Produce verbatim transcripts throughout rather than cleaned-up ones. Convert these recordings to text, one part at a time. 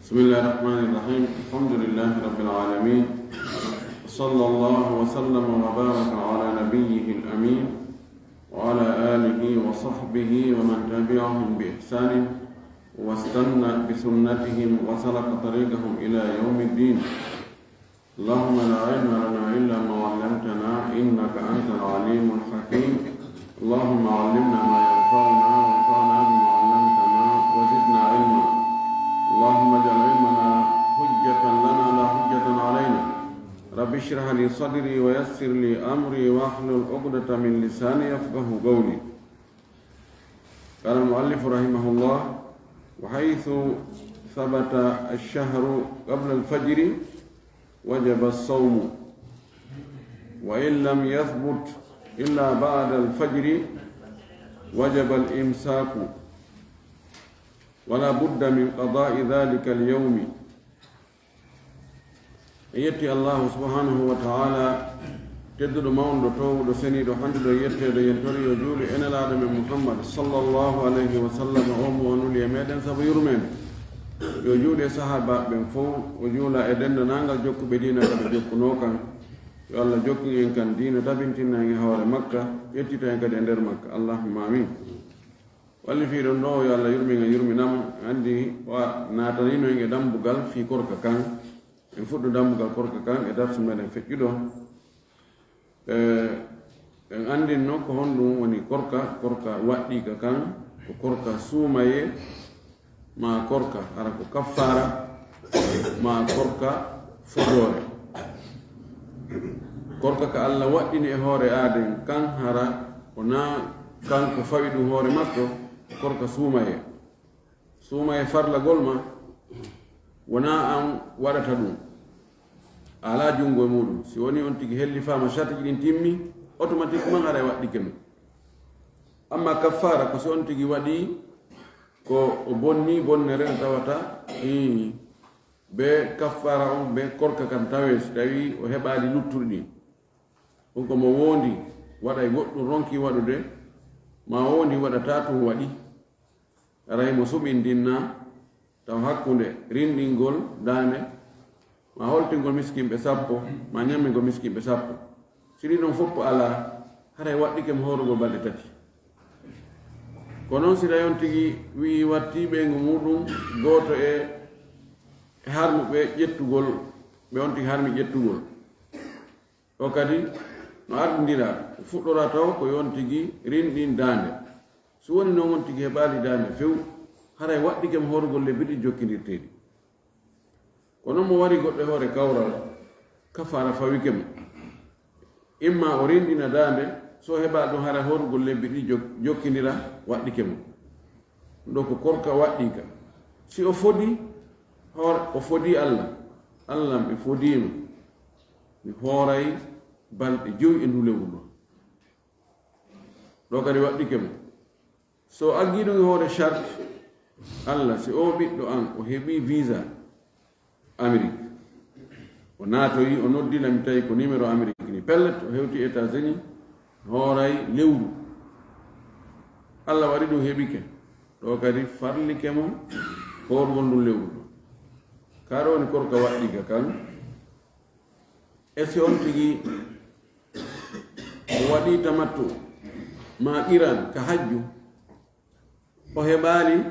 بسم الله الرحمن الرحيم. الحمد لله رب العالمين. وصلى الله وسلم وبارك على نبيه الأمين وعلى آله وصحبه ومن تبعهم بإحسان واستنى بسنتهم وسلك طريقهم إلى يوم الدين. اللهم لا علم لنا إلا ما علمتنا إنك أنت العليم الحكيم. اللهم علمنا ما ينفعنا وانفعنا بما علمتنا وزدنا علما. اللهم اجعل علمنا حجة لنا لا حجة علينا. رب اشرح لي صدري ويسر لي أمري واحلل عقدة من لساني يفقه قولي. قال المؤلف رحمه الله: وحيث ثبت الشهر قبل الفجر وجب الصوم، وإن لم يثبت إلا بعد الفجر وجب الإمساك، ولا بد من قضاء ذلك اليوم. En yetti Allahu subhanahu wa ta'ala, tedduɗo, mawnuɗo, toowuɗo, seniiɗo, handuɗo e yetteede. Yen tori yo juulu e Nelaaɗo men Muhammad sallallahu alayhi wa sallam, o mo o nuli e meɗen sabu yurmeende. Yo juulu e sahaabaaɓe ɓen fow, o juula e denndaangal jokkuɓe diina ka ɓe jokkunoo kan. Yo Allah jokkin en kan diina, tabintina en e hoore makka, ƴettita en kadi e nder makka. Allahumma amin. Wallifiiɗo ɗo, yo Allah yurmin en, yurmina mo. En anndi o naatanino en e dambugal fii korka kan. En fuɗɗo dambugal korka kan e darsu meɗen feƴƴuɗo. Eh, en anndinno ko honɗum woni korka, korka waɗɗiika kan, ko korka suumayee, maa korka hara ko kaffaara, maa korka fodoore. Korka ka Allah waɗɗini e hoore aaden kan, hara ko naa kanko fawi ɗum hoore makko, korka suumayee. Suumayee farlagol ma, wonaa an waɗata ɗum. A alaa junngo e muuɗum. Si woni on tigi hellifaama, sartiji ɗin timmi, automatiquement haray waɗɗike mo. Amma kaffaara ko si on tigi waɗi ko o bonni bonnere, tawata, ii, be kaffaara on, be korka kan tawee, si tawi o heɓaali luttuɗi ɗin. On ko mo woondi waɗay goɗɗum, ronki waɗude, ma woondi waɗataa tun waɗi. Aray mo suɓindinna taw hakkunde rinɗingol daande, ma holtingol miskinɓe sappo, ma ñammingol miskinɓe sappo. Si ɗin ɗon fof alaa, haray waɗɗike mo hoorugol balɗe tati. Ko non si tawi on tigi wi'i watti ɓeyngu muuɗum gooto e harmuɓe ƴettugol, ɓe on tigi harmi ƴettugol. Ɗo kadi no ardindira, fuɗɗora taw ko yo on tigi rinɗin daande. Si woni non on tigi heɓaali daande few, haray waɗɗike mo hoorugol lebbi ɗiɗi jokkindirteeɗi. Kono mo wari goɗɗo e hoore kawral, kafaara fawike mo. Imma o rinɗina daande, so heɓaa ɗum haray hoorugol lebbi ɗiɗi jok-, jokkindira, waɗɗike mo. Ɗo ko korka waɗɗiika. Si o fodi, hoor-, o fodi Allah. Allah, mi fodiima. Mi hooray balɗe jowi e ndu lewru ndun. Ɗo kadi waɗɗike mo. So aggii ɗum e hoore charte, Allah, si o ɓiɗɗo an, o heɓii visa Amérique, o naatoyi, o noddi lan, mi tawi ko numéro Amérique ni. Pellet, o hewti États-Unis, hooray lewru. Allah waɗi ɗum heɓike. Ɗo kadi farlike mo hoorugol ndun lewru ndun. Kaa ɗo woni korka waɗɗiika kan. E si on tigi o waɗii tamattu maa qiran ka hajju, o heɓaali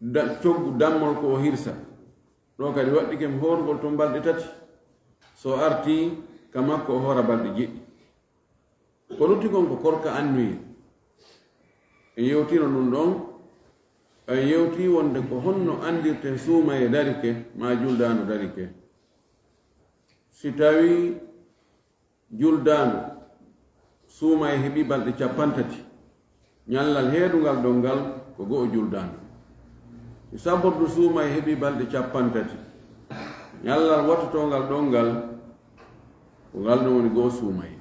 da-, coggu dammol ko o hirsa. Ɗo kadi waɗɗike mo hoorugol ton balɗe tati. So artii ka makko, o hoora balɗe jeɗɗi. Ko lutti kon ko korka annuye. En yewtino ɗum ɗon. En yewti wonde ko honno anndirten suumayee darike maa juldaano darike. Si tawii juldaano suumayee heɓii balɗe cappanɗe tati, ñallal heedungal ɗon ngal ko go'o juldaano. Si sabbordu suumayee heɓii balɗe cappanɗe tati, ñallal wattotoongal ɗon ngal, ko ngal ɗon woni go'o suumayee.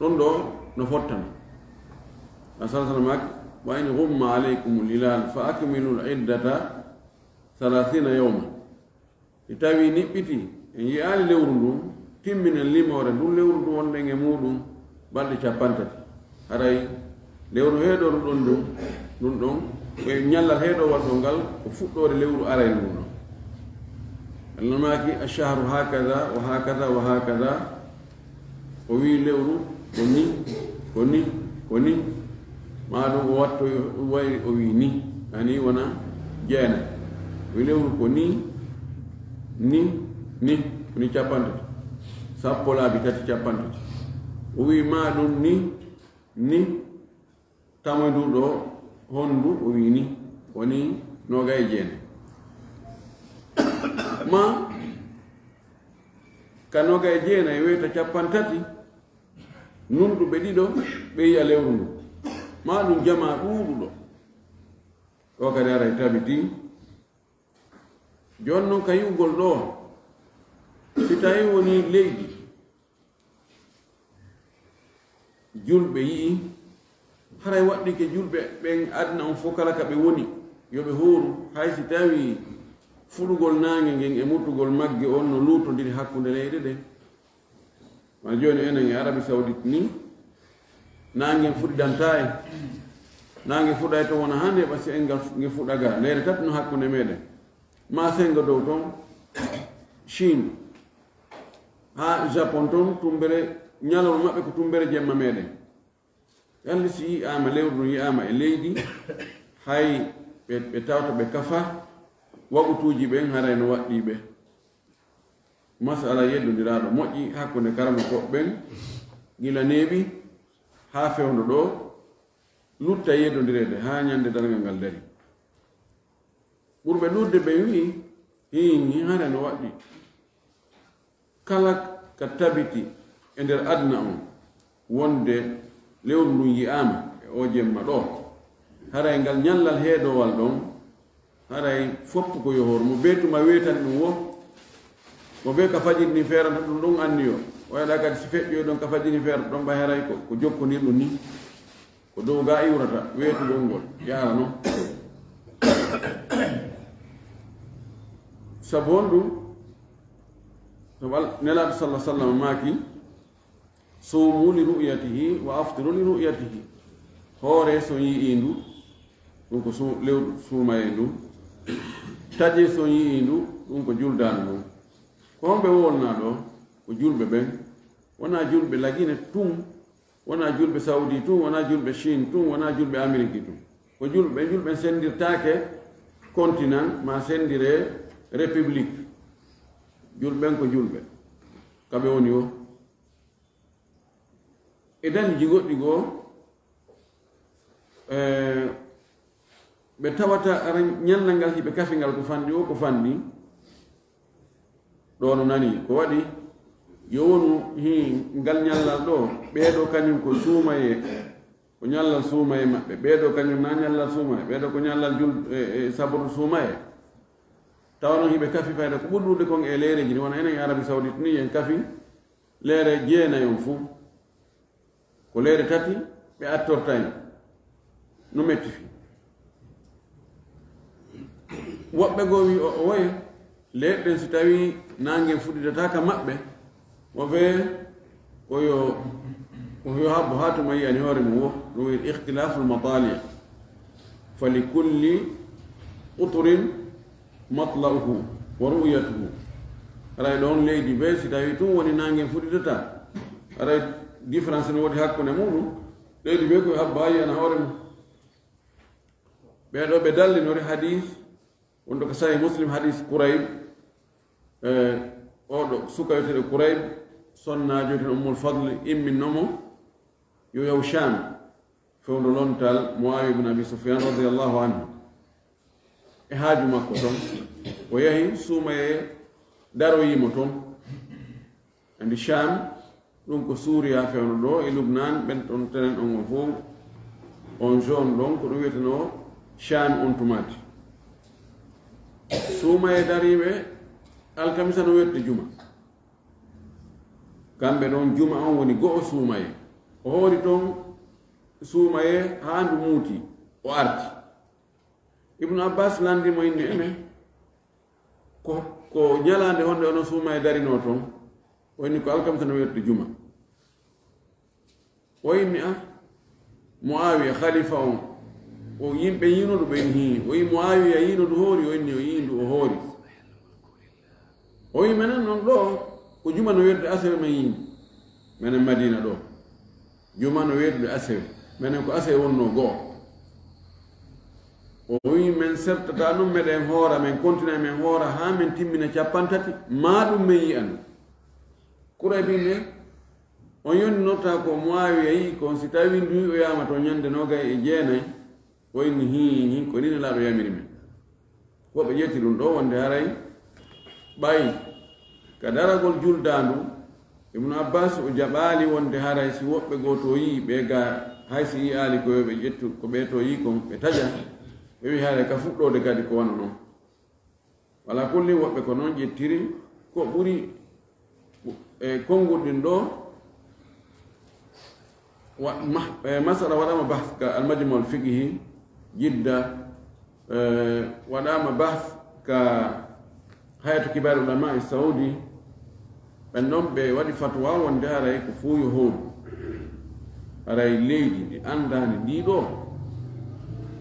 Ɗum ɗo no fottano. Nabi sallallahu alayhi wa sallam, "Wa in ghumma alaykumul hilal fa akmilul iddata thalathina yawman." Si tawii niɓɓitii, en yi'aali lewru ndun, timminen limoore ndun lewru ndun wonɗen e muuɗum balɗe cappanɗe tati. Haray lewru heedooru ɗon ndun, ɗun ɗon Ko e ñallal heedowal ɗo ngal, ko fuɗɗoore lewru arayru ndu ɗo. Allah maaki, "Ashahru hakada, wa hakada, wa hakada." O wii lewru ko ni, ko ni, ko ni. Maa ɗum o watto, o wayi, o wii ni. Ani wona jeenay. O wii lewru ko ni, ni, ni. Ko ni cappanɗe tati. Sappo laabi tati cappanɗe tati. O wii maa ɗum ni, ni. Tamoy ndu ɗo, hondu o wii ni, woni noogay e jeenay. Ma ka noogay e jeenay weyta cappanɗe tati, nunɗuɓe ɗiɗo ɓe yi'a lewru ndu. Ma ɗum jamaa ɗuuɗuɗo. Ɗo kadi aray tabiti. Jooni noon ka yi'ugol ɗo, si tawi woni leydi, julɓe yi'i, haray waɗɗike julɓe ɓen aduna on fof kala ka ɓe woni, yo ɓe hooru, hay si tawi fuɗugol naange ngen e murtugol magge on no luutondiri hakkunde leyɗe ɗen. Wano jooni enen e Arabie Saoudite ni, naange ngen fuɗidantaa en. Naange fuɗay toon wona hannde, ɓa si en ngal, nge fuɗa ga. Leyɗe tati no hakkunde meɗen. Ma senngo dow toon, Chine, haa Japon toon, tumbere, ñalawma maɓɓe ko tumbere jemma meɗen. Yalla si yi'aama, lewru ndun yi'aama e leydi, hay ɓe, ɓe tawta ɓe kafa, waɓutuuji ɓen haray no waɗɗii ɓe. Masala yeddondiraaɗo moƴƴi hakkunde karamokooɓe ɓen, gila neeɓi haa fewndo ɗo, lutta yeddondireede haa ñande darngal ngal dari. Ɓurɓe ɗuuɗude ɓen wi'i, hiin, hiin hare no waɗɗii. Kala ka tabiti e nder aduna on, wonde lewru ndun yi'aama e oo jemma ɗoo. Haray ngal ñallal heedowal ɗon, haray foppu ko yohor. Mo bee tuma weetani ɗum wo, mo bee ka fajiri ni feerata ɗum, ɗum anniyo. O waɗa kadi si feƴƴoyi ɗon ka fajiri ni feerata ɗon, ɓay haray ko, ko jokkondirɗum ni. Ko dow ga iwrata, weetugol ngol, yaara non. Sabu honɗum? Sabu Al-, Nelaaɗo sallallahu alaihi wasallam maaki, "Sumu li ru'yatihi wa aftiru li ru'yatihi." Hoore so yi'i ndu, ɗum ko su-, lewru suumaye ndu. Taƴe so yi'i ndu, ɗum ko juldaandu ndu. Ko homɓe wolnaa ɗo? Ko julɓe ɓen. Wonaa julɓe Lagine tun, wonaa julɓe Saudi tun, wonaa julɓe Chine tun, wonaa julɓe Amérique tun. Ko julɓe, julɓe sendirtaake continent, ma sendire république. Julɓe ɓen ko julɓe. Ka ɓe woni o. E dañi jigoɗɗi goo, eh, ɓe tawata ara ñallal ngal hiɓe kafi ngal ko fanɗi o, ko fanɗi. Ɗo no nani, ko waɗi? Yo wonu hi ngal ñallal ɗo, ɓeeɗo kañum ko suumaye, ko ñallal suumaye maɓɓe, ɓeeɗo kañum na ñallal suumaye, ɓeeɗo ko ñallal jul-, e, e saboto suumaye. Tawa noon hiɓe kafi fayda ko ɓuri ɗuuɗude kon e leereeji ni, wona enen e Arabie Saoudite ni, en kafi leere jeenayon fuu. Ko leere tati ɓe attorta en. No metti fii. Woɓɓe goo wi o, o woye, leeɗe ɗen si tawii naange fuɗidata ka maɓɓe, o fee ko yo, ko yo habbo haa tuma yi'ani hoore mum wo, ɗum wiyetee ikhtilaful matali'. Fa li kulli qutrin matla'uhu wa ru'yatuhu. Haray ɗon leydi bee, si tawii tun woni naange fuɗidata, haray différence no woodi hakkunde muɗum. Leydi bee ko yo habbo haa yi'ana hoore mum. Ɓee ɗoo ɓe dallinori hadis, wonɗo ko Sahih Muslim, hadis Kurayb, e, oo ɗoo suka wi'eteeɗo Kurayb, sonnaajo wi'eteeɗo Ummul Fadl, imminno mo, yo yahu Sham, fewndo lontal Muawiya ibn Abi Sufyan radiyallahu anhu. E haaju makko ton, o yahi, suumayee daroyii mo ton. Anndi Sham, ɗum ko Suuriya fewndo ɗo e Lubnaan, ɓen ton tenen on, on fof, on zone ɗon, ko ɗum wiyetenoo Sham on tumaati. Suumayee dariiɓe alkamisa no wetti juma. Kamɓe ɗon juma on woni go'o suumayee. O hoori ton suumayee haa ndu muuti, o arti. Ibnu Abbas lanndii mo, inni, ene, ko, ko ñalaande honde onon suumayee darinoo ton? O inni, ko alkamisa no wetti juma. O inni, a, Muawiya, khalifa on, O yimɓe yiino ndu ɓe inni hii. O yi Muawiya yiino ndu hoori, o inni o yii ndu o hoori. O yi menen non ɗo, ko juma no weerude asewe men yiini. Menen Madina ɗo. Juma no weerude asewe. Menen ko asewe wonno goo. O wi men sertata non meɗen hoora, men kontina men hoora haa men timmina cappan tati, maa ɗum men yi'an. Kuray bi ne, on yonninorta ko Muawiya yi'i kon, si tawi ndu wi'oyaama to ñande nogay e jeenay, o inni hii, hii, ko ni Nelaaɗo yamiri men. Woɓɓe ƴetti ɗum ɗo wonde haray ɓay ka daragol juldaandu, Ibnu Abbas o jaɓaali wonde haray si woɓɓe goo to yi'i ɓe ga, hay si yi'aali ko yo ɓe ƴettu ko ɓe to yi'i kon ɓe taƴa, ɓe wi haray ka fuɗɗoode kadi ko wano non. Wala kulli woɓɓe ko non ƴettiri ko ɓuri e konngol ɗin ɗo wa-, ma-, e masala waɗama bahth ka Al-Majmu' Al-Fiqhi Jidda, e waɗama bahth ka Hay'atu Kibar Ulama Saudi, ɓen ɗon ɓe waɗi fatwa wonde haray ko fuu yo hooru. Haray leydi ndi anndaani ndi ɗo,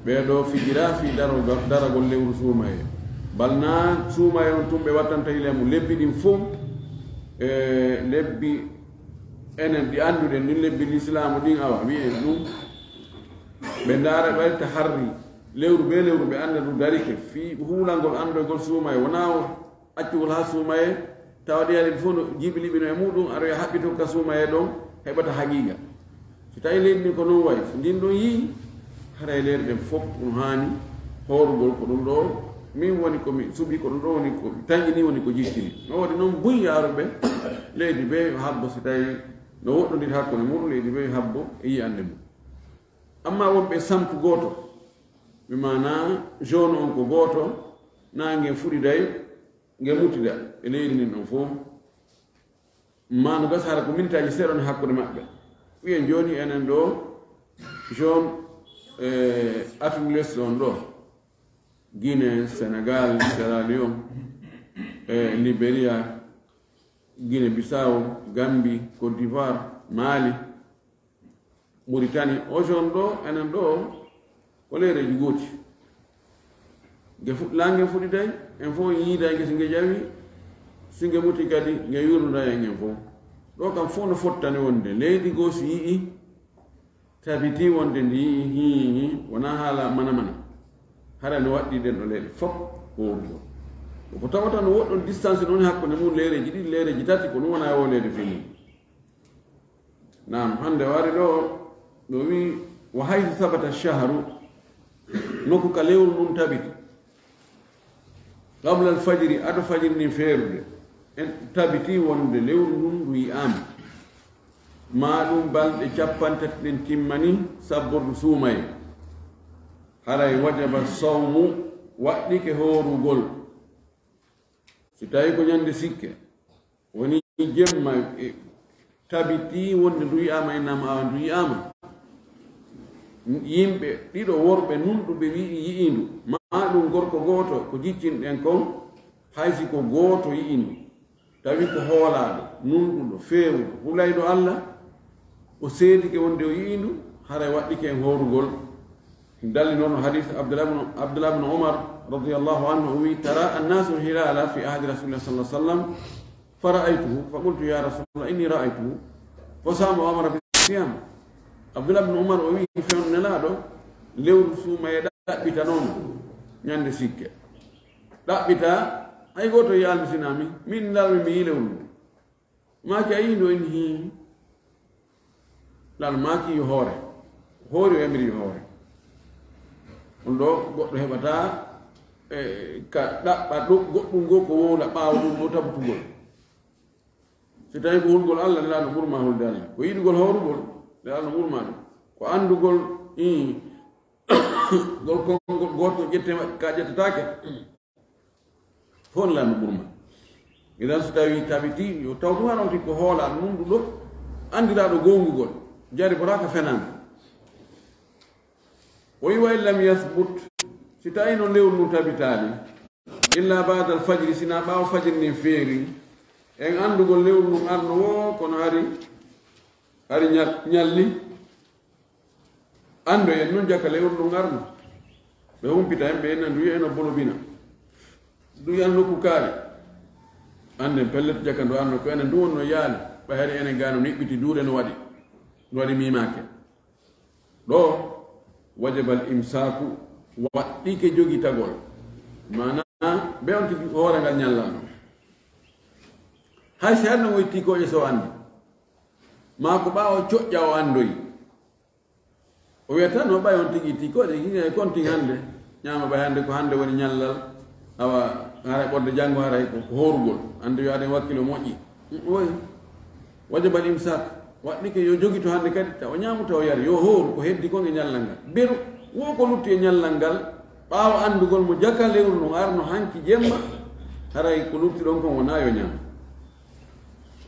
ɓee ɗo fijira fii daroga-, daragol lewru suumaye. Bal naa suumaye on tun ɓe wattanta ile mum lebbi ɗin fow, e lebbi enen ɗi annduɗen ɗin, lebbi lislaamu ɗin, awa, wi'en ɗum. Ɓe ndaara, ɓe waɗta harri lewru bee lewru, ɓe annda ɗum darike fii huulangol anndoygol suumaye. Wonaa o accugol haa suumaye, tawa ɗi ari fof no jiiɓi liɓino e muɗum, aroya haɓɓito ka suumaye ɗon, heɓata haqiiqa. So tawi leydi ndin ko non wayi, so ndin ɗon yii, haray leyɗe ɗen fof ɗum haani hoorugol ko ɗum ɗo, min woni ko mi suɓi, ko ɗum ɗo woni ko mi tanƴini, woni ko jiccini. No waɗi noon buy yaaruɓe leydi ɓe yo habbo, so tawi no woɗɗondiri hakkunde muɗum, leydi ɓe yo habbo e yi'annde mum. Amma wonɓe sampu gooto, mi maana zone on ko gooto, naange fuɗiday, nge mutida e leydi ndin ɗon fof. Ma no gasa hara ko mintaaji seeɗa on e hakkunde maɓɓe. Wiyen jooni enen ɗo zone, eh, Afrique de l'Ouest on ɗo. Guinée, Sénégal, Sierra Leone, eh, Liberia, Guinée Bissau, Gambie, Côte d'Ivoire, Mali, Mauritanie. O zone ɗo, enen ɗo, ko leyreeji gooti. Nge fu-, laange fuɗitay, en fof en yiiday nge si nge ƴawi, si nge muti kadi, nge yurnuday en en fof. Ɗo kam fof no fottani wonde leydi goo si yi'i, tabiti wonde ndi yi'i, hii, hii, wonaa haala mana mana. Hara no waɗɗi ɗen ɗo leyɗe fof hoorugol. Ko tawata no woɗɗon distance ɗon hakkunde mum leyreeji ɗiɗi, leyreeji tati, ko ɗum wona e wooleede fii mum. Naam, hannde o ari ɗo, ɗo wi, "Wa haythu thabata shahru", nokku ka lewru ndun tabiti. "Qabla al-fajri", ado fajiri ndin feerude, en tabiti wonde lewru ndun ndu yi'aama. Maa ɗum balɗe cappanɗe tati ɗen timmani sabbordu suumaye. Haray wajaba sawmu, waɗɗike hoorugol. Si tawi ko ñande sikke, woni jemma, e, tabiti wonde ndu yi'aama e nam awa ndu yi'aama. Yimɓe ɗiɗo worɓe nunɗuɓe wi'i yi'indu, maa ɗum gorko gooto ko jiccinɗen kon, hay si ko gooto yi'indu. Tawi ko hoolaaɗo, nunɗuɗo, feewuɗo, hulayɗo Allah, o seedike wonde o yi'indu, haray waɗɗike en hoorugol. Dalli noon o hadis Abdullah ibn, Abdullah ibn Umar radiyallahu anhu, o wi, "Tara annasu hilala fi ahdi Rasulillah sallallahu alaihi wasallam, fa ra'aytuhu, fa qultu ya Rasulullah, inni ra'aytuhu, fa sama wa amara bi siyam." Abdullah ibn Umar o wi, fewndo Nelaaɗo, lewru suumaye ɗaɓɓita noon ñande sikke. Ɗaɓɓita, hay gooto yi'aali mi sinaa min, min Nelaaɗo mi yi'i lewru ndu. Maaki a yi'i ndu en hii. Nelaaɗo maaki yo hoore. Hoori o yamiri yo hoore. On ɗo goɗɗo heɓata, e, ka ɗaɓɓa ɗo goɗɗum ngo ko wowla ɓaawo ɗum ɗo tabutugol. Si tawi ko hulgol Allah, Nelaaɗo ɓurma hulde Allah. Ko yiɗugol hoorugol, Nelaaɗo ɓurma ɗum. Ko anndugol, ii, gol konngol gooto ƴette ka ƴettataake. Fof Nelaaɗo ɓurma. Idan so tawi tabiti, yo tawtu hano woni ko hoolaaɗo nunɗuɗo, anndiraaɗo goongugol, jariboraaka fenaande. O wi, "Wa in lam yathbut", si tawi noon lewru ndun tabitaali, "illa ba'da al-fajri", sinaa ɓaawo fajiri ndin feeri, en anndugol lewru ndun arno woo, kono hari, hari ñal-, ñalli. Anndoyen nun jaka lewru ndun arno. Ɓe humpita en, ɓe enen ndu wiya eno bolobina. Ndu yana nokku kaari. Annden pellet jaka ndu arno ko enen ndu wonno yaali. Ɓay hari enen gaano niɓɓiti duuɗe no waɗi. No waɗi miimaake. Ɗo, wajabal imsaaku, waɗɗike jogitagol. Maanaa, be on tigi hoore ngal ñallal non. Hay si haɗno o itti koƴe so anndi. Maa ko ɓaawo coƴƴa o anndoyi. O wiyata no ɓay on tigi itti koƴe, gine e kon tigi hannde. Ñaama ɓay hannde ko hannde woni ñallal. Awa, haray ɓorde janngo haray ko, ko hoorugol. Anndi yo aden wakkilo moƴƴi. Mm, oy. Wajabal imsaak. Waɗɗike yo jogito hannde kadi, taw o ñaamu, taw o yari. Yo hooru ko heddi kon e ñallal ngal. Beru, wo ko lutti e ñallal ngal, ɓaawo anndugol mo jaka lewru ndun arno hanki jemma, haray ko lutti ɗon kon wonaa yo ñaam.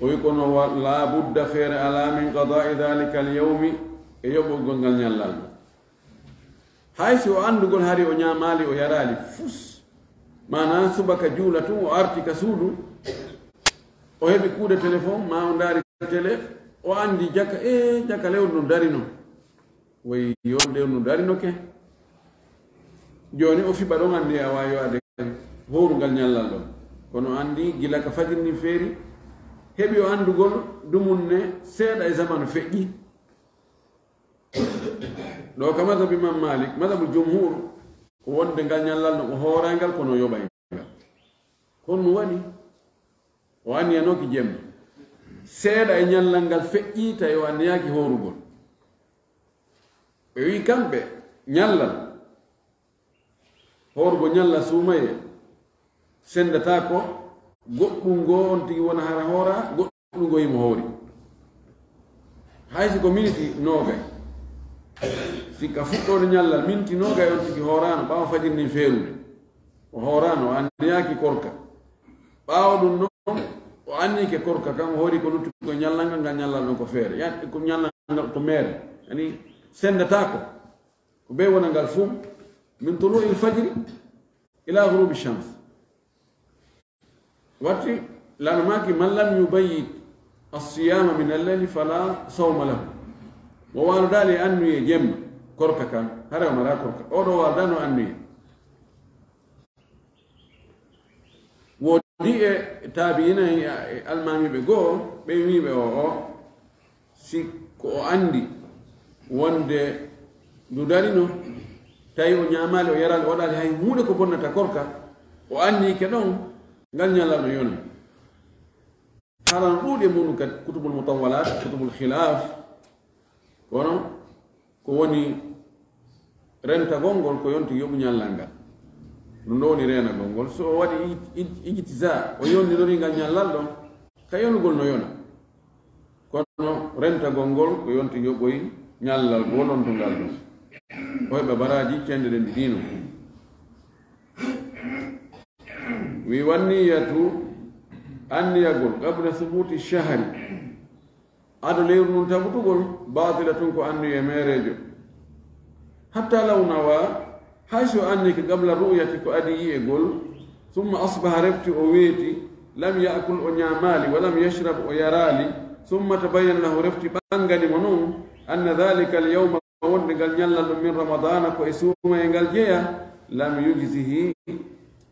O wi kono wa-, laa budda feere alaa min qadaa'i daalika al-yawmi e yoɓugol ngal ñallal ɗon. Hay si o anndugol hari o ñaamaali, o yaraali fus. Maanaa subaka juula tun, o arti ka suudu, o heɓi kuuɗe téléphone, maa o ndaari télé, o anndi jaka, e jaka lewru ndun darino. Woy yo lewru ndun darinoke. Jooni o fiɓa ɗon anndi a waawi yo ade hoorungal ñallal ɗon. Kono anndi gila ka fajiri ndin feeri, heɓi o anndugol dumunne seeɗa e zamanu feƴƴi. Ɗo ka mazhabu Imam Malik, mazhabu jumhur, ko wonde ngal ñallal no o hooraangal kono o yoɓay ngal. Kono no waɗi, o anniyanooki jemma. Seeɗa e ñallal ngal feƴƴi tawi o anniyaaki hoorugol. Ɓe wi'i kamɓe, ñallal, hoorugol ñallal suumayee, sendataako goɗɗun goo on tigi wona hara hoora, goɗɗun goo himo hoori. Hay si ko miniti noogay, si ka fuɗɗoode ñallal minti noogay on tigi hooraano, ɓaawo fajiri ndin feerude, o hooraano, o anniyaaki korka. Ɓaawo ɗun non, o anniyike korka kan, o hoori ko lutti ko ñallal ngal, ngal ñallal ɗon ko feere. Ya-, ko ñallal ngal ko meere. Yani, sendataako. Ko be wona ngal fuu, min tuluu'il fajri ila ghurubi shams. Watti, lana maaki, man lam yubayyit as-siyama min al-layli fala sawma lahu. Mo waalodaali e anniyee jemma, korka kan, hara o maraa korka. Oo ɗoo waaldaano anniyee. Woodi e taabi'ina e, e almaamiiɓe goo, ɓe wi'iiɓe o, o, si ko o anndi wonde ndu darino, tawi o ñaamaali, o yaraali, o waɗaali hay huunde ko bonnata korka, o anniyike ɗon, ngal ñallal no yona. Haala no ɗuuɗi e muɗum kadi, kutubul mutawwalaat, kutubul khilaaf, kono ko woni rentagol ngol ko yo on tigi yoɓu ñallal ngal. Ɗum ɗo woni reenagol ngol. So o waɗi ij-, ij-, ijtiza, o yondinori ngal ñallal ɗon, ka yonugol no yona. Kono rentagol ngol ko yo on tigi yoɓoy ñallal ngol on to ngal ɗon. O heɓa baraaji cende ɗen ɗi diino. Wi wanniyatu anniyagol qabla subuti shahri. Ado lewru ndun tabutugol, baatila tun ko anniye meereejo. Hatta law nawa, hay so annike qabla ru'yati ko adi yi'egol, summa asbaha refti o weeti, lam ya'kul o ñaamaali, wa lam yashrab o yaraali, summa tabayyana lahu refti ɓangani mo non, anna dhalika al yawma wonde ngal ñallal ɗum min ramadana ko e suumayee ngal jeya, lam yujzihi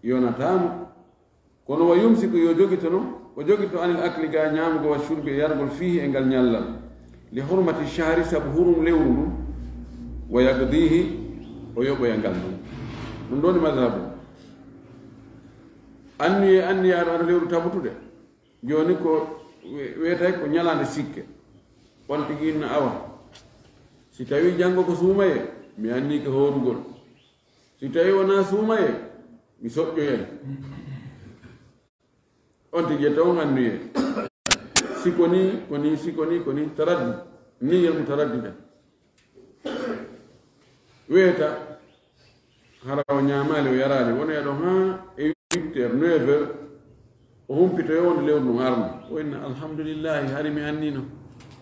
yonataamo. Kono wa yumsiku yo jogito non, o jogito anil akli ga ñaamugo wa shurbi e yargol fiihi e ngal ñallal. Li hurmati shahri sabu hurum lewru ndu, wa yaqdihi o yoɓoya ngal ɗum. Ɗum ɗoni madhabu. Anniye anniyaaɗo aɗa lewru tabutude. Jooni ko we-, weetay ko ñalaande sikke. On tigi inna awa. Si tawi janngo ko suumayee, mi anniike hoorugol. Si tawi wonaa suumayee, mi soƴƴoyay. On tigi yetta on anniyee. Si ko nii, ko nii, si ko nii, ko nii. Taraddud. Niyyal mutaraddida. Weeta, hara o ñaamaali, o yaraali. Wonoya ɗon haa e huit heures, neuf heures. O humpitoyo wonde lewru ndun arno. O inna, "Alhamdulillahi, hari mi annino.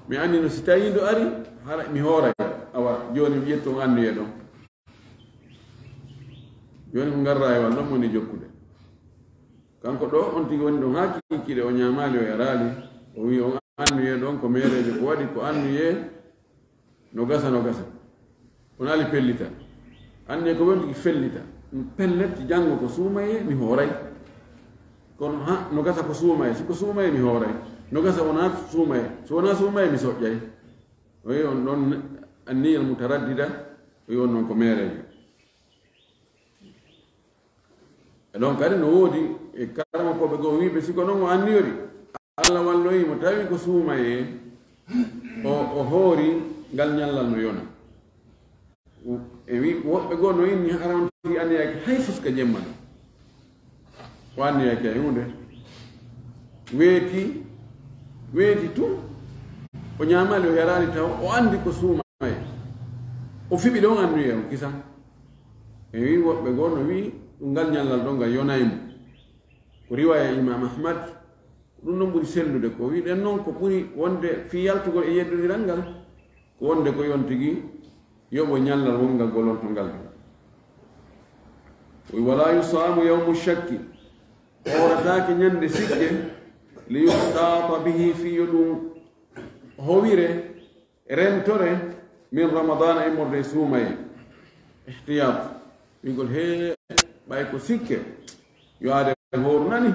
Mi annino si tawi ndu ari, hara mi hooray." Awa, jooni mi ƴettu on anniyee ɗon. Jooni ko ngarraawol ɗon woni jokkude. Kanko ɗo, on tigi woni ɗon haa kiikiiɗe, o ñaamaali, o yaraali. O wi'i on anniyee ɗon ko meereejo ko waɗi, ko anniyee no gasa, no gasa. On ali pellital. Anniya ko wonti ki fellita. Pellet, janngo ko suumayee, mi hooray. Kono ha, no gasa ko suumayee. Si ko suumayee, mi hooray. No gasa wonaa suumayee. So wonaa suumayee, mi soƴƴay. O wi'i on ɗon anniyal mutaraddida, o wi'i on ɗon ko meereejo. E ɗon kadi no woodi e karamokooɓe goo wi'ɓe si ko non o anniyori, Allah walloyi mo, tawi ko suumayee, o, o hoori ngal ñallal no yona. E wi woɓɓe goo no inni hara on tigi anniyaaki hay fuska jemma ɗon. O anniyaaki hay huunde. Weeti, weeti tun. O ñaamaali, o yaraali taw, o anndi ko suumayee. O fiɓi ɗon anniya on kisan. E wi woɓɓe goo no wi ɗum ngal ñallal ɗon ngal yonay mo. Ko riwaaya Imaam Ahmad, ɗum ɗon ɓuri sellude. Ko wi'ɗen non ko ɓuri wonde fii yaltugol e yeddondiral ngal, ko wonde ko yon tigi yoɓo ñallal wonngal gololto ngal. O wi'i, "Walaa yusaamu yawmu shakki", o hoorataake ñande sikke, "li yuhtaata bihi", fii yo ɗum howire, rentore, "min Ramadaana", immorde e suumayee. Ihtiyaat, wi'gol, "Hee, ɓay ko sikke, yo aade hooru nani,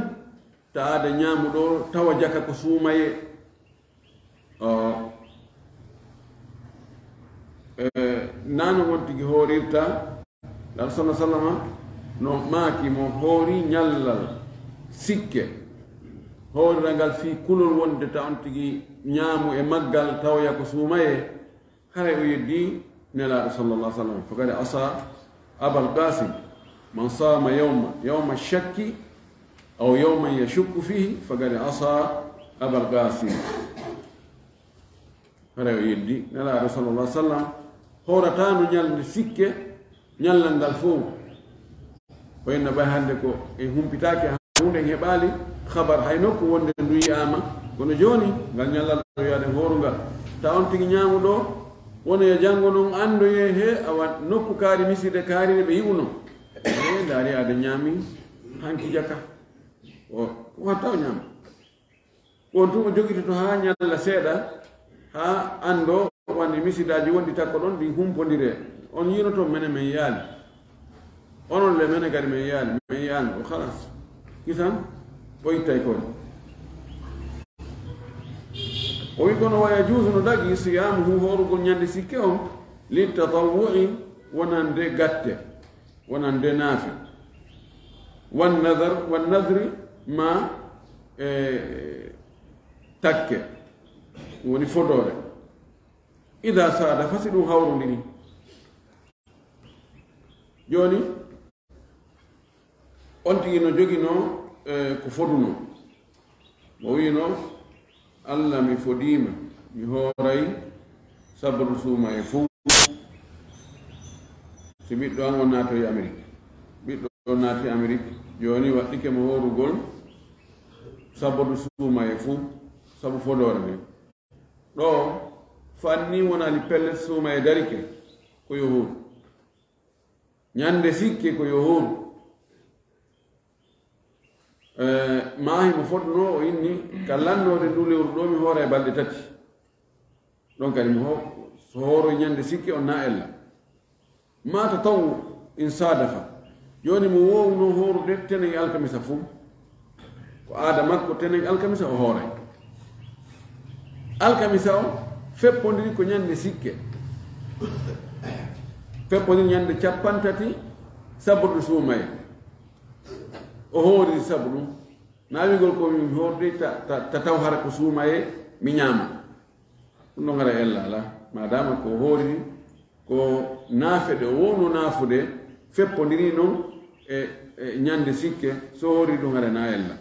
ta aade ñaamuɗo, tawa jaka ko suumayee." O, e, nano won tigi hoorirta. Ngal sallallahu alaihi wasallam no maaki mo hoori ñallal sikke. Hoorira ngal fii kulol wonde ta on tigi ñaamu e maggal tawoya ko suumayee. Haray o yeddi Nelaaɗo sallallahu alaihi wasallam. Faqad asa Abal Qasim. Man sama yawma, yawma shakki aw yawman yashukku fihi, faqad asa Abal Qasim. Haray o yeddi Nelaaɗo sallallahu alaihi wasallam. Hoorataano ñalnde sikke, ñallal ngal fow. Ko inna ɓay hannde ko en humpitaaki, huunde en heɓaali habar hay nokku wonde ndu yi'aama. Kono jooni, ngal ñallal ɗo yaade hoorungal. Ta on tigi ñaamuɗo, wona yo janngo non anndoyee he awa nokku kaari miside kaari ɓe yi'uno. E ndaari aade ñaami hanki jaka. O, ko watta o ñaama. Ko on tun o jogitoto haa ñalla seeɗa, haa anndo wonde misidaaji wonɗi takko ɗon ɗin humpondiree. On yi'uno toon mene men yaali. Onon le mene kadi men yaali, men yaali. O halas. Kisan, o ittay koy. O wi kono wa yajuusu no dagi siyaamuhu hoorugol ñande sikke on, li tatawwu'i wonande gatte. Wonande naafi. Wan nadar, wan nadri ma, e, takke. Woni fodoore. Ida saadafa si ɗum hawrondiri. Jooni, on tigi no joginoo, e, ko fodunoo. Mo wi'no, "Alla, mi fodiima, mi hooray sababu suumayee fow. Si ɓiɗɗo an on naatoyi Amerik, ɓiɗɗo on naati Amerik, jooni waɗɗike mo hoorugol sababu suumayee fow, sabu fodoore nden. Ɗo fanni wonani pellet suumayee darike, ko yo hooru." Ñande sikke ko yo hooru. Eh, maahi mo fotnoo, o inni, "Ka lannoode ndu lewru ɗo, mi hoora e balɗe tati." Ɗon kadi mo ho-, so hooro ñande sikke on na ella. Ma tatawwu in saadafa. Jooni mo woowno hoorude tenen e alkamisa fuu. Ko aada makko, tenen alkamisa o hooray. Alkamisa o feppondiri ko ñande sikke. Feppondiri ñande cappanɗe tati saburdu suumaye. O hooriri sabu ɗum. Na wi'gol ko mi hoordi ta, ta, ta taw hara ko suumaye mi ñaama. Ɗum ɗon hara ella alaa. Maadaama ko hooriri ko naafe ɗe o wowno naafude, feppondiri noon e, e ñande sikke, so hooriri ɗum hara na ella.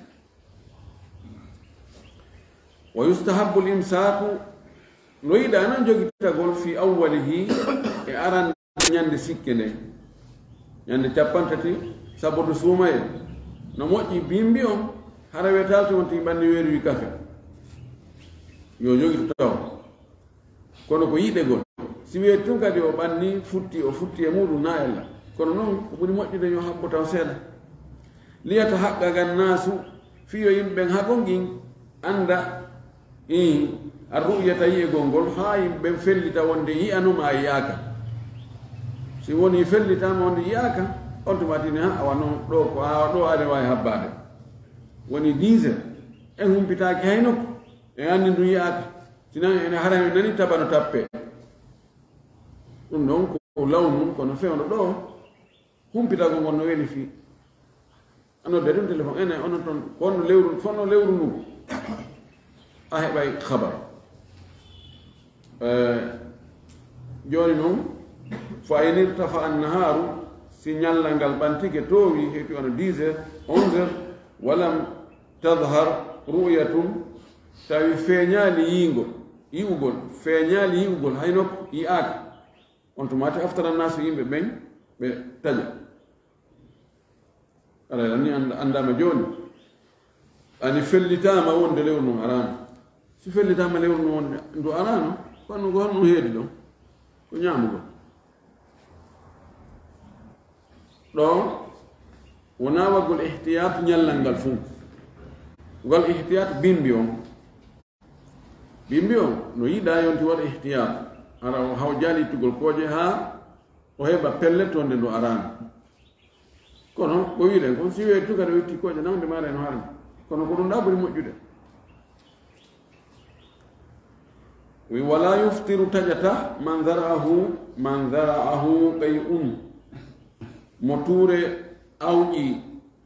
Wa yustahabbu al-imsaaku, no yiɗaa noon jogitagol fi awwalihi, e arande ñande sikke nde. Ñande cappanɗe tati, saburdu suumaye. No moƴƴi bimbi on, hara wetalte on tigi ɓanni weeruwi kafe. Yo jogito taw. Kono ko yiɗegol. Si weeti tun kadi o ɓanni, futti, o futti e muɗum na ella. Kono noon, ko ɓuri moƴƴude yo habbo taw seeɗa. Liyatahaqqaqa nnaasu, fii yo yimɓe ɓen haɓon gin, annda, ii, arru'yata yi'egol ngol, haa yimɓe ɓen fellita wonde yi'anoma a yi'aaka. Si woni fellitaama, on yiyaaka, on tuma tini, ha, awa noon ɗo ko, ha, ɗo aɗa waawi habbaade. Woni dix heures, en humpitaaki hay nokku, en anndi ndu yiyaaka. Sinan ene hara en nani tabano tappe. Ɗum ɗon ko law mum, kono fewndo ɗo, humpitagol ngol no weli fii. A nodde ɗum téléphone, enen onon toon, ko honno lewru, ko honno lewru ndu? A heɓay habar. Eh, jooni noon, fa in irtafa annahaaru, si ñallal ngal ɓantike, toowi, heɓi wona dix heures, onze heures, walam tadhar ru'yatun, tawi feeñaali yiingol, yi'ugol, feeñaali yi'ugol, hay nokku yi'aaka. On tuma tigi aftara naasu, yimɓe ɓen, ɓe taƴa. Aray, lan ni annda-, anndaama jooni. Ani fellitaama wonde lewru ndun araano. Si fellitaama lewru ndun wonde ndu araano, ko honno, ko honno heedi ɗon? Ko ñaamugol. Ɗon, wonaa waɗgol ihtiyat ñallal ngal fuu. Ngal ihtiyat bimbi on. Bimbi on no yiɗaa yonti waɗa ihtiyat. Hara o haw jaali ittugol kooƴe haa o heɓa pellet to nde ndu araano. Kono ko wi'uɗen kon, si weeti tun kadi o itti kooƴe, nawde maare no harmi. Kono ko ɗum ɗa ɓuri moƴƴude. Wi wala yuftiru, taƴata, man zara'ahu, man zara'ahu qai'un. Mo tuure awƴi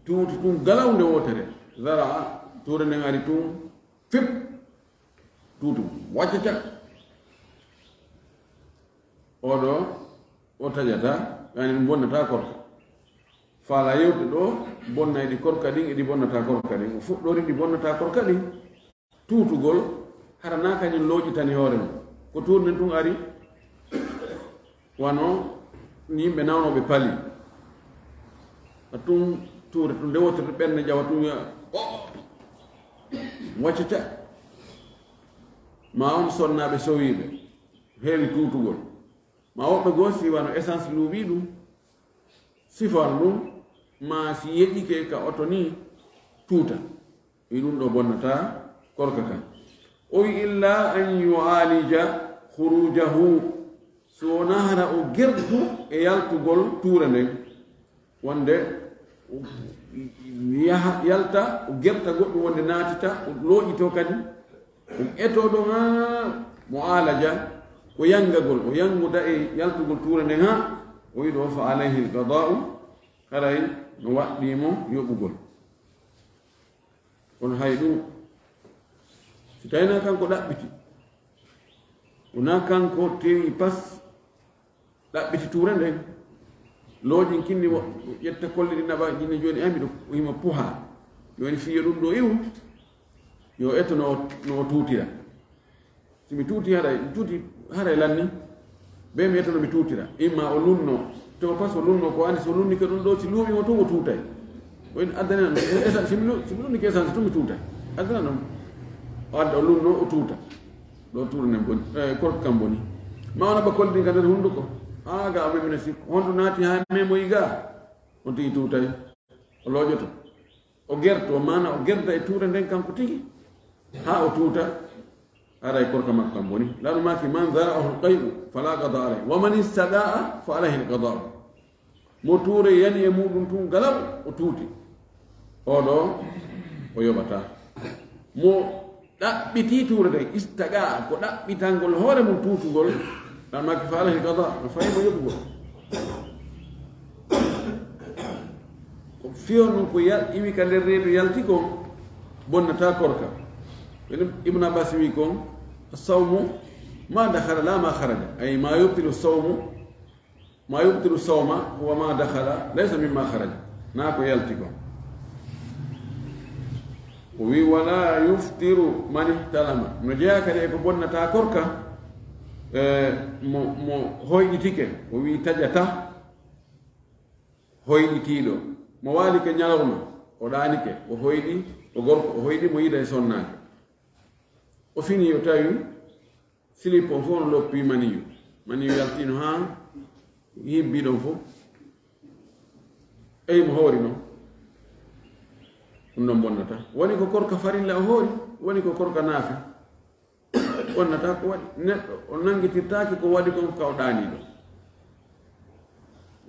tuuti tun galaw nde wootere. Zara'a, tuure nden ari tun, fip, tuuti, wacca cak. Oɗo, o taƴata, yani ɗum bonnata korka. Faala yewte ɗo, bonnayɗi korka ɗin, e ɗi bonnata korka ɗin. O fuɗɗori ɗi bonnata korka ɗin. Tuutugol, hara na kañum looƴitani hoore mum. Ko tuure nden tun ari, wano yimɓe nawnooɓe pali. A tun tuure tun nde wotere ɓernde ƴawa tun wi'a, "O! Wacca ca." Ma on sonnaaɓe sowiiɓe, heewi tuutugol. Ma woɓɓe goo si wano essence luuɓii ɗum, sifan ɗum, ma si yeƴike ka oto ni tuuta. Wi ɗum ɗo bonnata korka kan. O wi illa an yu'alija khurujahu, so wonaa hara o gertu e yaltugol tuure nden. Wonde yaha, yalta, o gerta goɗɗum wonde naatita, o looƴito kadi, o eto ɗon haa mu'alaja, ko yangagol, o yanguda e yaltugol tuure nden haa, o wi ɗo fa alayhi al-qada'u, haray no waɗɗii mo yoɓugol. Kono hay ɗum, si tawii na kanko ɗaɓɓiti, wonaa kanko tewi pas, ɗaɓɓiti tuure nden, looƴin kinni, wo ƴetta kolle ɗi naɓa, jinni jooni, ay, miɗo hima puha. Jooni fii yo ɗum ɗo iwu, yo eto no o, no o tuutira. Si mi tuuti haray, mi tuuti haray lanni, be mi eto no mi tuutira. Imma o lunno, to pas o lunno ko andi, so lunnike ɗum ɗo, si luuɓi mo tun o tuutay. O in addana no, essence, si mi lu-, si mi lunnike essence tun mi tuutay. Addana ɗum. O adda o lunno, o tuuta. Ɗo tuure nden boni, eh, korka kan boni. Ma o naɓa kolle ɗin ka nder hunduko. Aa, ga o memina sikko. Honto naati haa memoyi ga? On tigi tuutay. O looƴoto. O gerto, maana o gerda e tuure nden kanko tigi. Haa o tuuta. Haray korka makko kan boni. Laaɗo maaki, "Man zara'ahu al-qay'u fala qada alayhi. Wa man istaqa'a fa alayhi al-qada'u." Mo tuure yani e muɗum tun galaw, o tuuti. Oɗo, o yoɓata. Mo ɗaɓɓiti tuure nden, istaqa, ko ɗaɓɓitangol hoore mum tuutugol, ɗan makki fa alayhi qada, no fayi mo yoɓugol. Ko fiyo ɗum ko yal-, iwi ka nder reedu yalti kon, bonnata korka. Ibn Abbas wi kon, "Sawmu ma dakhala la ma kharaja." Ay ma yubtilu sawmu Ma yubtilu sawma huwa ma dakhala laysa mimma kharaja. Na ko yalti kon. O wi, "Wala yuftiru man ihtalama." No jeyaa kadi e ko bonnata korka, eh, mo, mo hoyɗitike. O wi, "Taƴata hoyɗitiiɗo. Mo waalike ñalawma, o ɗaanike, o hoyɗi, o gorko, o hoyɗi, mo yiida e sonnaake." O fini, o tawi Silip on fof no loppi maniyu. Maniyu yaltino haa hibbi ɗon fof. Eyi mo hoori noon. Ɗum noon bonnata. Woni ko korka farilla o hoori, woni ko korka naafi. Bonnata ko waɗi. Neɗɗo o nanngitirtaake ko waɗi kon ka o ɗaanii ɗon.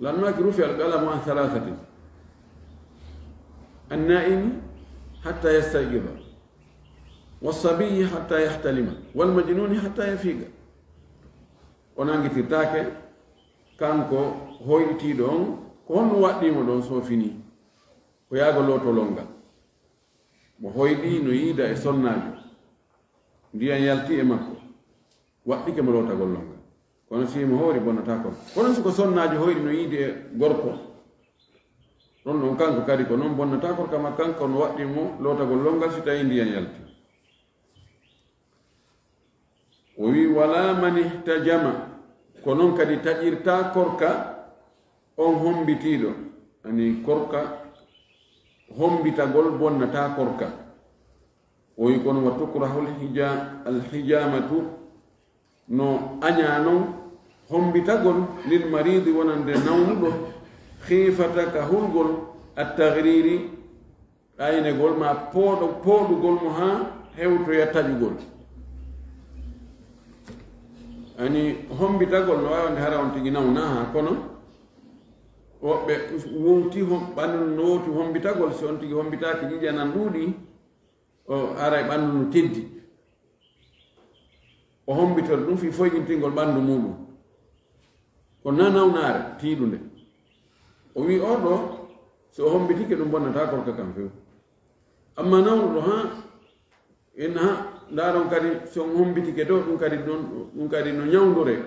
Lanmaaki rufi alqalamu an thalathatin, annaimi hatta yastayqiza, wasabiyi hatta yahtalima, walmajnuni hatta yafiqa. O nangitirtaake kanko hoyɗitiiɗo on. Ko honno waɗɗiimo ɗon? So fini, ko yaago looto lonngal. Mo hoyɗi no yiida e sonnaajo, ndiyan yalti e makko, waɗɗike mo lootagol lonngal. Kono si mo hoori, bonnataa kon. Kono si ko sonnaajo hoyɗi no yiide e gorko, ɗon ɗon kanko kadi ko non bonnataa korka makko, kanko no waɗɗi mo lootagol lonngal si tawi ndiyan yalti. O wi, "Wala man ihtajama." Ko non kadi taƴirta korka on hombitiiɗo. Ani korka hombitagol bonnataa korka. O wi, kono "wa tukrahul hija-, alhijamatu", no añaa non hombitagol, "lil maridi", wonande nawnuɗo, "khifata", ka hulgol, "at-taghriri", ɗaynegol ma pooɗo-, pooɗugol mo haa hewtoya taƴugol. Ani hombitagol no waawi wonde hara on tigi nawnaa haa, kono woɓɓe wowti hom-, ɓanndu no wowti hombitagol, si on tigi hombitaaki ƴiiƴan an ɗuuɗi, o ara e ɓanndu no teddi. O hombitori ɗum fii foyɗintingol ɓanndu muuɗum. Kono na nawnaare tiiɗunde. O wi, "Oo ɗoo, so o hombitike, ɗum bonnataa korka kan few." Amma nawnuɗo, haa, en, haa, ndaaron kadi, so on hombitike ɗoo, ɗum kadi ɗon, ɗum kadi no ñawndoree.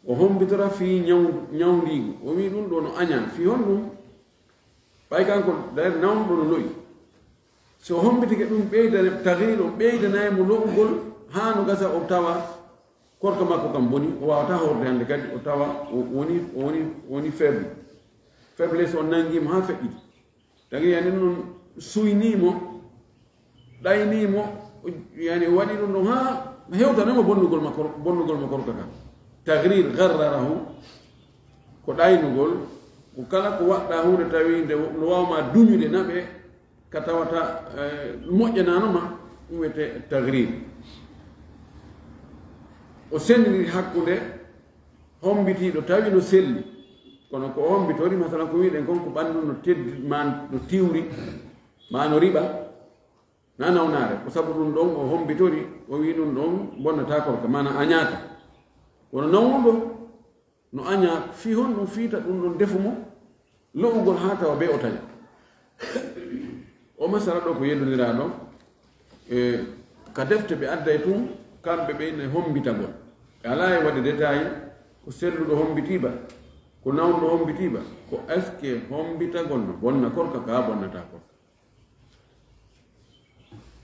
O hombitora fii ñaw-, ñawndiigu. O wi, "Ɗum ɗoo no añaa." Fii honɗum? Ɓay kanko, d'ailleurs, nawnuɗo no lo'i. So o hombitike, ɗum ɓeydana, tagrir, o ɓeydanay mo lo'ugol, haa no gasa o tawa korka makko kan boni, o waawataa hoorde hannde kadi, o tawa o woni, o woni, o woni faible. Faiblesse on nanngi mo haa feƴƴiti. Tagi yani non suynii mo, ɗaynii mo, yani waɗi ɗum ɗon haa hewtanoo mo bonnugol ma kor-, bonnugol mo korka kan. Tagrir, gharrarahu, ko ɗaynugol, ko kala ko waɗɗaa huunde tawi nde no waawa ma duñude naɓe ka tawata, eh, moƴƴanaano ma, ɗum wiyetee tagrir. O senndiri hakkunde hombitiiɗo tawi no selli, kono ko o hombitori, masalan, ko wiɗen kon ko ɓanndu no teddi, ma no tiwri, ma no riɓa, na nawnaare. Ko sabu ɗum ɗon o hombitori, o wi ɗum ɗon bonnataa korka, maana añaaka. Kono nawnuɗo no añaa, fii honɗum fiita ɗum ɗon defu mo lo'ugol haa tawa bee o taƴa. O masala ɗoo ko yeddondiraaɗo, e ka defte ɓe adday tun, kamɓe ɓe ne hombitagol. Ɓe alaa e waɗde détail, ko selluɗo hombitii ba, ko nawnuɗo hombitii ba, ko est-ce que hombitagol no bonna korka kaa bonnataa korka?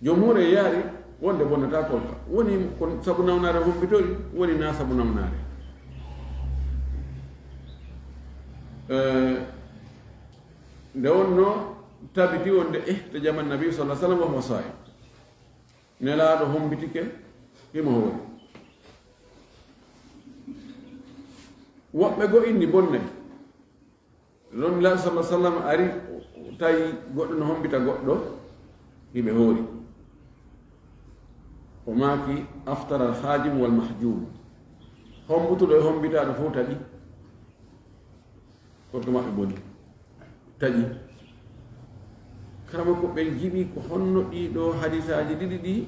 Jomhuur e yaari wonde bonnataa korka. Woni ko sabu nawnaare hombitori, woni na sabu nawnaare. Eh, nde wonno tabiti wonde ihtajama Nabi sallallahu alaihi wasallam wa huwa saim. Nelaaɗo hombitike, himo hoori. Woɓɓe go inni bonne. Nulaaɗo sallallahu alaihi wasallam ari, tawi goɗɗo no hombita goɗɗo, hiɓe hoori. O maaki, "Aftara al-hajim wal mahjum." Hombutuɗo e hombitaaɗo fof taƴi. Korka maɓɓe boni. Taƴi. Kara makko ɓen jiɓi ko honno ɗii ɗoo hadisaaji ɗiɗi ɗi,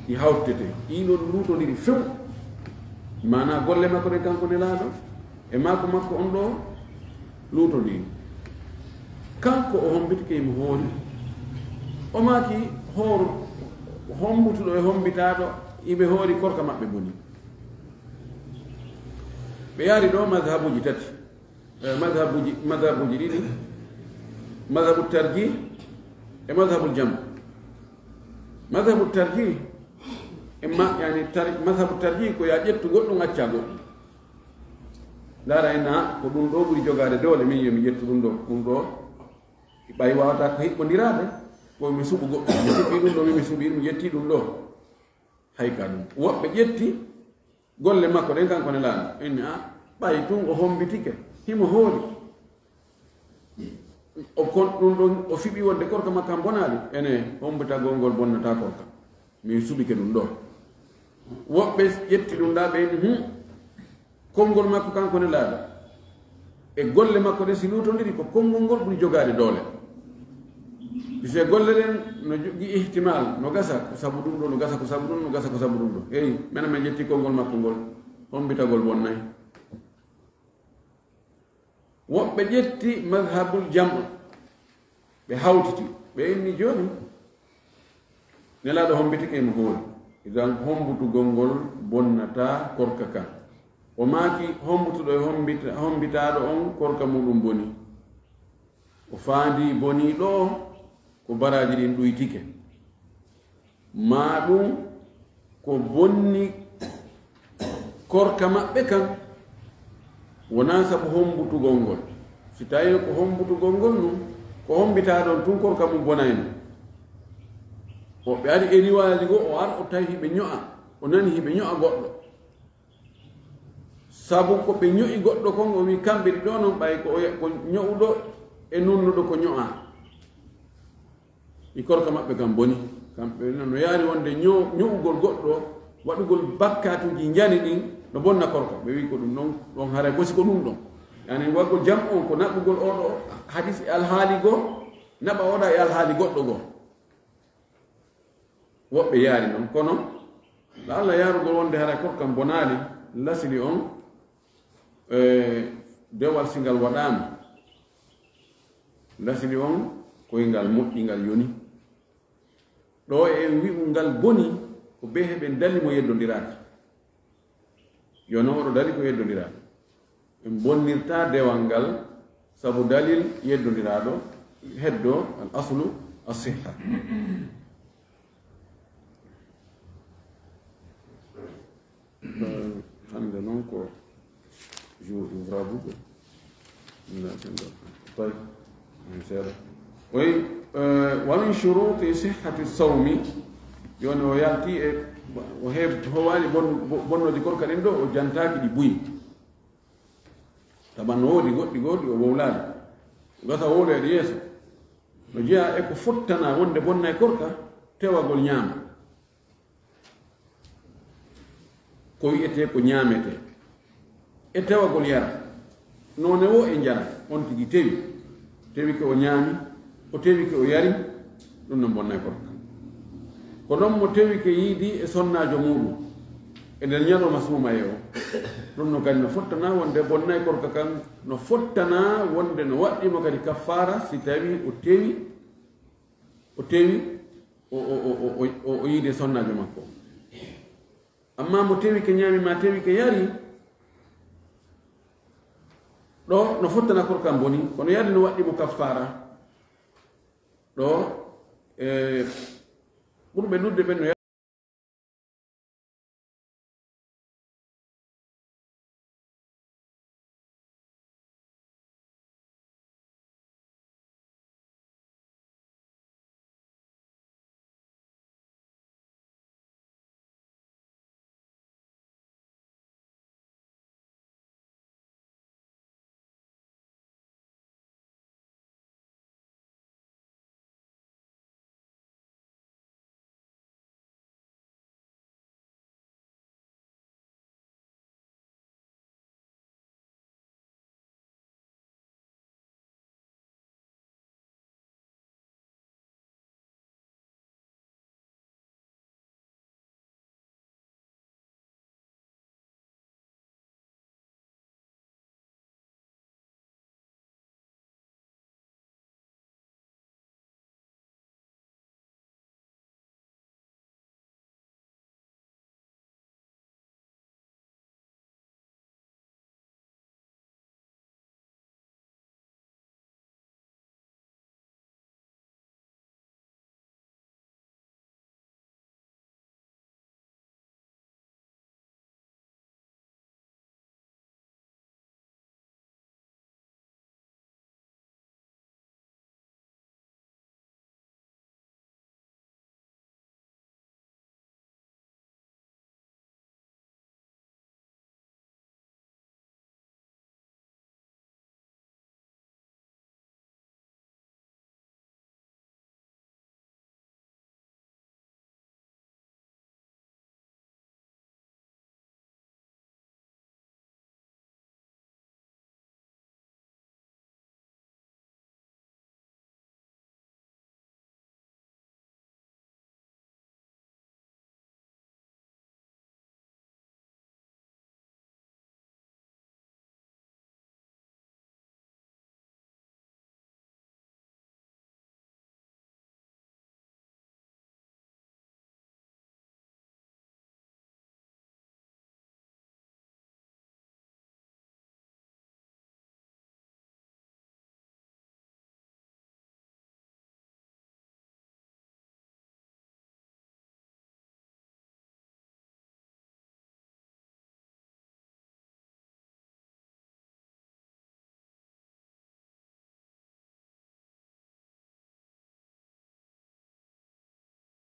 ɗi hawtete. Ɗii ɗoo ɗi luutondiri few. Maanaa golle makko ɗen kanko Nelaaɗo, e maaku makko on ɗoo luutondiri. Kanko o hombitike himo hoori. O maaki hoor-, hombutuɗo e hombitaaɗo, hiɓe hoori korka maɓɓe boni. Ɓe yaari ɗoo mazhabuuji tati. Eh, mazhabuuji, mazhabuuji ɗiɗi, mazhabu tarjih e mazhabu jam. Mazhabu tarjih, e ma, yani, tar-, mazhabu tarjih ko yaa ƴettu goɗɗum, acca goɗɗum. Ndaara en na, ko ɗum ɗoo ɓuri jogaade doole, min yo mi ƴettu ɗum ɗoo, ɗum ɗoo, ɓay waawataa ko hiɓɓondiraade, ko mi suɓu goɗɗum, mi suɓii ɗum ɗoo, min mi suɓii ɗum, mi ƴettii ɗum ɗoo. Hay ka ɗum. Woɓɓe ƴetti golle makko ɗen, kanko Nelaaɗo. Inni, a, ɓay tun o hombitike, himo hoori. O kon ɗum ɗon, o fiɓi wonde korka makko kan bonaali. Ene, hombitagol ngol bonnataa korka. Min suɓike ɗum ɗoo. Woɓɓe ƴetti ɗum ɗaa, ɓe inni, hum, konngol makko kanko Nelaaɗo, E golle makko ɗen, si luutondiri, ko konngol ngol ɓuri jogaade doole. Puisque golle ɗen no jogii ihtimal, no gasa ko sabu ɗum ɗo, no gasa ko sabu ɗum, no gasa ko sabu ɗum ɗo. Eyi, menen men ƴetti konngol makko ngol, hombitagol bonnay. Woɓɓe ƴetti madhabul jam'u, ɓe hawtiti, ɓe inni jooni, Nelaaɗo hombitike e mo hooli. Idan hombutugol ngol bonnataa korka kan. O maaki, hombutuɗo e hombita-, hombitaaɗo on korka muɗum boni. O faandii bonii ɗo ko baraaji ɗin ɗuytike. Maa ɗum ko bonni korka maɓɓe kan, wonaa sabu hombutugol ngol. Si tawii ko hombutugol ngol nun, ko hombitaa ɗon tun korka mum bonayno. Woɓɓe ari e riwaaji goo, o ar o tawi hiɓe ño'a, o nani hiɓe ño'a goɗɗo. Sabu ko ɓe ño'i goɗɗo kon, o wi'i kamɓe ɗiɗo non, ɓay ko o, ko ño'uɗo e nunnuɗo ko ño'aa. I korka maɓɓe kan boni. Kamɓe no, no yaari wonde ño-, ño'ugol goɗɗo, waɗugol bakkaatuuji njani ɗin, no bonna korka. Ɓe wi'i ko ɗum non, ɗon haray ko si ko ɗum ɗon. Yani waɗugol jam on ko naɓugol oɗo hadis e alhaali goo, naɓa oɗa e alhaali goɗɗo goo. Woɓɓe yaari non, kono la'alla yaarugol wonde haray korka kan bonaali, lasili on, e, dewal si ngal waɗaama, lasili on koy ngal moƴƴi, ngal yoni. Ɗo e wi'u ngal boni, ko bee heɓen dali mo yeddondiraaka. Yo non oɗo dali ko yeddondiraaɗo. En bonnirtaa dewal ngal sabu dalil yeddondiraaɗo, heddo al aslu as-sihha. Eh, hannde noon ko jour ouvrable. Tawi. Seeɗa. Oyi, eh, wa min shuruti sihhati sawmi. Jooni o yalti e, o heew-, howaali bon-, bo-, bonnooji korka ɗin ɗo, o jantaaki ɗi buy. Taban no woodi goɗɗi goo ɗi o wowlaali. Gasa wowloyde yeeso. No jeyaa e ko fottana wonde bonnay korka, tewagol ñaama. Ko wi'etee ko ñaametee. E tewagol yara. Noone woo e njara, on tigi tewi. Tewike o ñaami, o tewike o yari, ɗum no bonnay korka. Ko non mo tewike yiidi e sonnaajo muuɗum e nder ñalawma suumayee o. Ɗum no kadi no fottana wonde bonnay korka kan, no fottana wonde no waɗɗii mo kadi kaffaara si tawii o tewi, o tewi, o, o, o yiide sonnaajo makko. Amma mo tewike ñaami maa tewike yari, ɗo no fottana korka kan boni, kono yari no waɗɗii mo kaffaara. Ɗo, e, ɓurɓe ɗuuɗude ɓen no